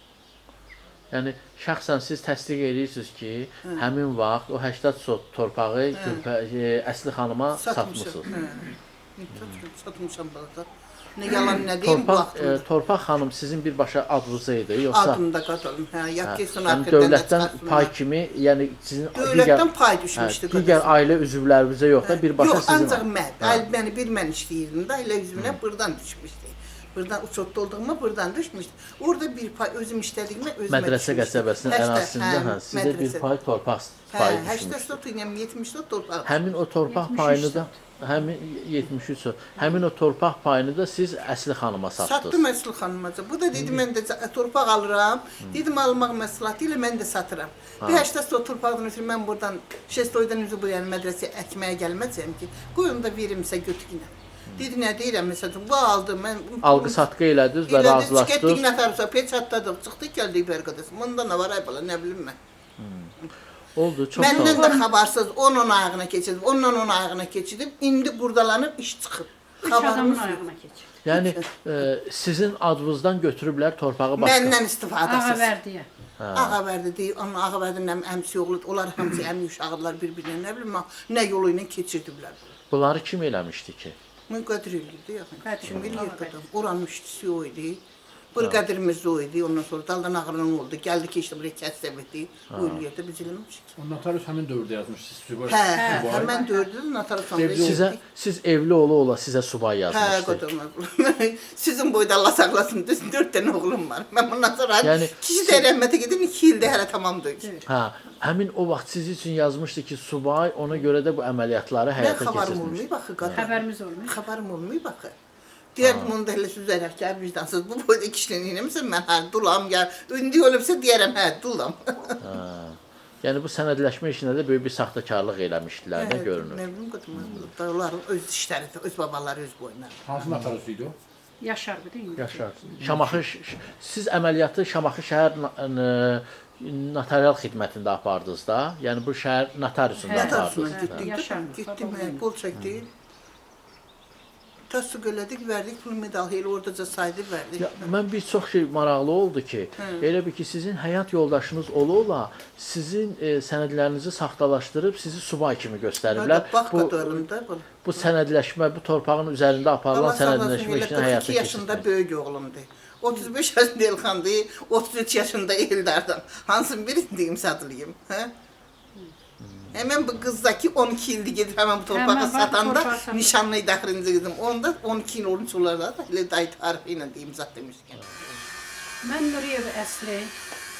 Yəni şəxsən siz təsdiq edirsiniz ki, həmin vaxt o 80 sot torpağı Əsli xanıma satmısınız. Satmışam bala. Nə yalan nə deyim bu vaxtında. Torpaq xanım sizin birbaşa adınız idi yoxsa? Adımda qadınım. Hə, yad getsin yəni axirdən də dövlətdən çıxarsınlar. pay kimi, yəni sizin Dövlətdən pay düşmüşdü. Digər ailə üzvlərinizə yox da birbaşa yox, sizin. Yox, ancaq mən. Məni bir mən işləyirdim də, ailə üzvünə buradan düşmüşdü. Buradan uçotda olduğuma buradan düşmüşdü. Orada bir pay özüm işlədiyimə özümə Mədrəsə düşmüşdü. qəsəbəsinin ərazisində hə, sizə bir pay torpaq payı düşmüşdü. 80 sot ilə 70 sot torpaq. Həmin o torpaq payını da həmin 73 sot. Həmin o torpaq payını da siz Əsli xanıma satdınız. Satdım Əsli xanıma. Bu da dedi mən də torpaq alıram. Dedim almaq məsləhəti ilə mən də satıram. Bir 80 sot torpaqdan ötürü mən buradan Şestoydan üzü bu yəni mədrəsəyə əkməyə gəlməyəcəyəm ki. Qoyun da verimsə götürünə. Dedi nə deyirəm məsələn, bu aldı mən Alqı-satqı elədiniz və razılaşdınız. Getdik notariusa, peçatladıq, çıxdıq, gəldik bərqadası. Bunda nə var ay bala, nə bilim mən. Oldu, çox sağ olun. Məndən də xəbərsiz, onun ayağına keçirdim, ondan onun ayağına keçirdim. İndi qurdalanıb iş çıxıb. Üç adamın ayağına keçirdim. Yəni sizin adınızdan götürüblər torpağı başqa. Məndən istifadəsiz. Ağaverdiyə. Ağaverdi deyir, onun Ağaverdinin əmsi oğlu, onlar hamısı əmi uşaqdılar bir-birinə, nə bilim nə yolu ilə keçirdiblər. Bunları kim eləmişdi ki? Mən Qədir eləyirdi yaxın. Kim eləyir qadın? Oranın müştisi o idi. Bir Qədirimiz o idi. Ondan sonra daldan ağrınan oldu. Gəldi keçdi buraya kəsəb etdi. O eləyirdi, biz eləmişik. O notarius həmin dövrdə yazmışdı subay. Hə, həmin dövrdə notarius Sizə, siz evli ola-ola sizə subay yazmışdı. Hə, qadın. Sizin boyda Allah saxlasın. Düz 4 dənə oğlum var. Mən bundan sonra yəni, kişi də rəhmətə gedim 2 ildə hələ tamam deyil. Hə, həmin o vaxt siz üçün yazmışdı ki, subay ona görə də bu əməliyyatları həyata keçirmişdi. Mən xəbərim olmayıb axı qadın. Xəbərimiz olmayıb. Xəbərim olmayıb axı. Deyərdim onu da elə süzərək ki, vicdansız bu boyda kişinin eləmirsən, mən hə, dulam, ya, indi ölübsə deyərəm, hə, dulam. Yəni bu sənədləşmə işində də böyük bir saxtakarlıq eləmişdilər, nə görünür? Nə bilim, onların öz işləri, öz babaları, öz boyunları. Hansı notariusu idi o? Yaşar bu deyil mi? Yaşar. Şamaxı, siz əməliyyatı Şamaxı şəhər notarial xidmətində apardınız da? Yəni bu şəhər notariusunda apardınız. Notariusuna getdik, getdim, qol çəkdik. Təsdiq elədik, verdik, pul medal elə oradaca saydı, verdik. Ya, mən bir çox şey maraqlı oldu ki, elə bir ki, sizin həyat yoldaşınız ola-ola sizin sənədlərinizi saxtalaşdırıb sizi subay kimi göstəriblər. Bax qadarında. Bu sənədləşmə, bu torpağın üzərində aparılan sənədləşmə işini həyata keçirmək. 42 yaşında böyük oğlumdur. 35 yaşında Elxandır, 33 yaşında Eldardan. Hansını birini deyim, satılayım? Hə? Həmən bu qızdakı 12 ildir gedib həmən bu torpağı satanda nişanlı idi axırıncı qızım. Onda 12 il 13 olardı da elə dayı tarifi ilə deyim zat demişkən. Mən Nuriyeva Əsli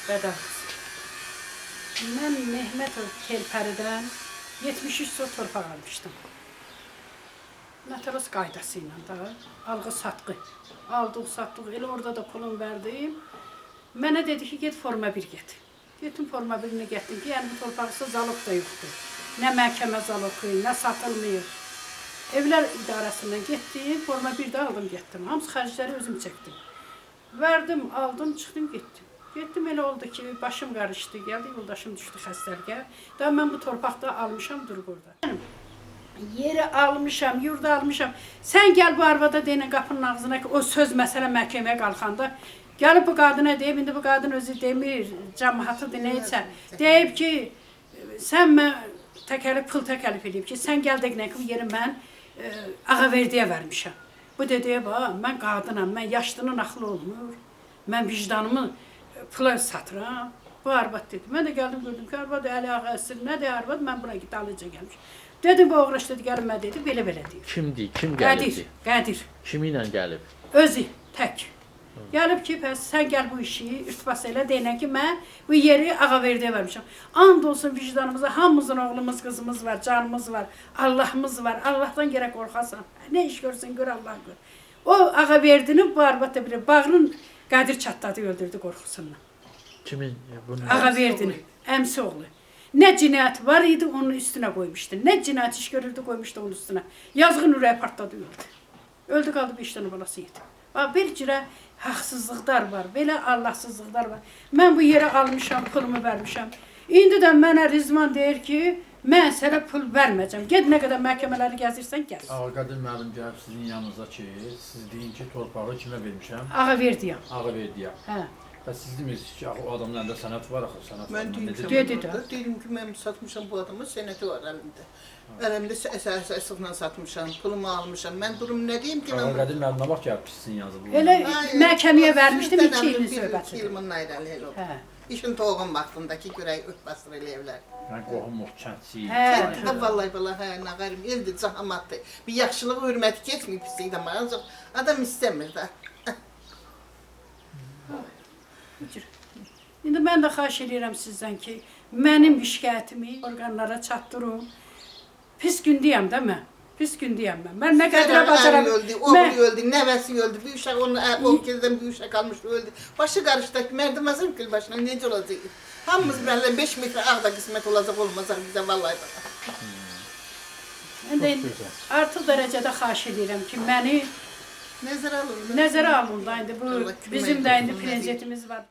Bədər qızı. Mən Mehmətov Kelpəridən 73 sot torpaq almışdım. Notarius qaydası ilə da alğı-satqı. Aldıq, satdıq, elə orada da pulum verdim. Mənə dedi ki, get forma 1 get. Getdim forma 1-ini getdim ki, yəni bu torpaqsa zalog da yoxdur. Nə məhkəmə zalogu, nə satılmıyor. Evlər idarəsindən getdim, forma 1-də aldım, getdim. Hamısı xərcləri özüm çəkdim. Verdim, aldım, çıxdım, getdim. Getdim, elə oldu ki, başım qarışdı, gəldi, yoldaşım düşdü xəstəliyə. Daha mən bu torpaqda almışam, dur burada. Yeri almışam, yurdu almışam. Sən gəl bu arvada deyinə qapının ağzına ki, o söz məsələ məhkəməyə qalxanda. Gəlib bu qadına deyib, indi bu qadın özü demir, cəmahatıdır, neysə. Deyib ki, sən mən təkəlif, pul təkəlif eləyib ki, sən gəl deyinə ki, bu yeri mən Ağaverdiyə vermişəm. Bu dedi, mən qadınam, mən yaşlının axlı olmur, mən vicdanımı pula satıram. Bu arvad dedi. Mən də gəldim, gördüm ki, arvad əli ağa əsir, nədir arvad, mən bura dalıca gəlmişim. Dedim, bu oğraş dedi, gəlmə dedi, belə-belə deyir. Kimdir, kim gəlibdi? Qədir, Qədir. Kimi ilə gəlib? Özü, tək. Gəlib ki, pəs sən gəl bu işi irtibas elə, deyinə ki, mən bu yeri Ağaverdiyə vermişəm. And olsun vicdanımıza, hamımızın oğlumuz, qızımız var, canımız var, Allahımız var. Allahdan gərək qorxasan. Nə iş görsən, gör, Allah gör. O Ağaverdini bu arvad da bilir, bağrın Qədir çatladı, öldürdü qorxusundan. Kimin bunu? Ağaverdinin, əmsi oğlu. Nə cinayət var idi onun üstünə qoymuşdu. Nə cinayət iş görürdü qoymuşdu onun üstünə. Yazığın ürəyi partladı, öldü. Öldü qaldı 5 dənə balası yetim. Bax, bir cürə haqsızlıqlar var, belə Allahsızlıqlar var. Mən bu yerə almışam, pulumu vermişəm. İndi də mənə Rizvan deyir ki, mən sənə pul verməyəcəm. Get nə qədər məhkəmələri gəzirsən, gəz. Ağaqadir müəllim gəlib sizin yanınıza ki, siz deyin ki, torpağı kimə vermişəm? Ağaverdiyəm. Ağaverdiyə. Hə. Bəs siz demirsiniz ki, axı o adamın əlində sənəd var axı, sənəd var. Mən Necə demişəm. Dedi də. Dedim ki, mən satmışam bu adama, sənəti var əlimdə. Əlimdə əsaslıqla satmışam, pulumu almışam. Mən durum nə deyim ki, mən Ağaqadir müəllim nə vaxt gəlib sizin yanınıza? Bu Elə məhkəməyə vermişdim 2 ilin İki söhbətidir. il bundan irəli elə oldu. Hə. İşin toğun vaxtındakı görək öt bastır eləyəblər. Yəni qohumuq, kəndçiyik. Hə. Kənddə vallahi billahi hə, nə qərim eldir, cahamatdır. Bir yaxşılığı hörməti keçməyib pislikdən, ancaq adam istəmir də. Bu cür. İndi mən də xahiş eləyirəm sizdən ki, mənim şikayətimi orqanlara çatdırın. Pis gündəyəm də mən. Pis gündəyəm mən. Mən nə qədər bacaram. Əri öldü, oğlu öldü, nəvəsi öldü, bir uşaq onun o kezdən bir uşaq almış öldü. Başı qarışdı, mərdimazın kül başına necə olacaq? Hamımız belə 5 metrə ağ da qismət olacaq, olmayacaq bizə vallahi. Mən də indi artıq dərəcədə xahiş eləyirəm ki, məni Nəzərə alın. nəzərə alın da indi bu Allah kömək bizim də indi olsun. prezidentimiz var.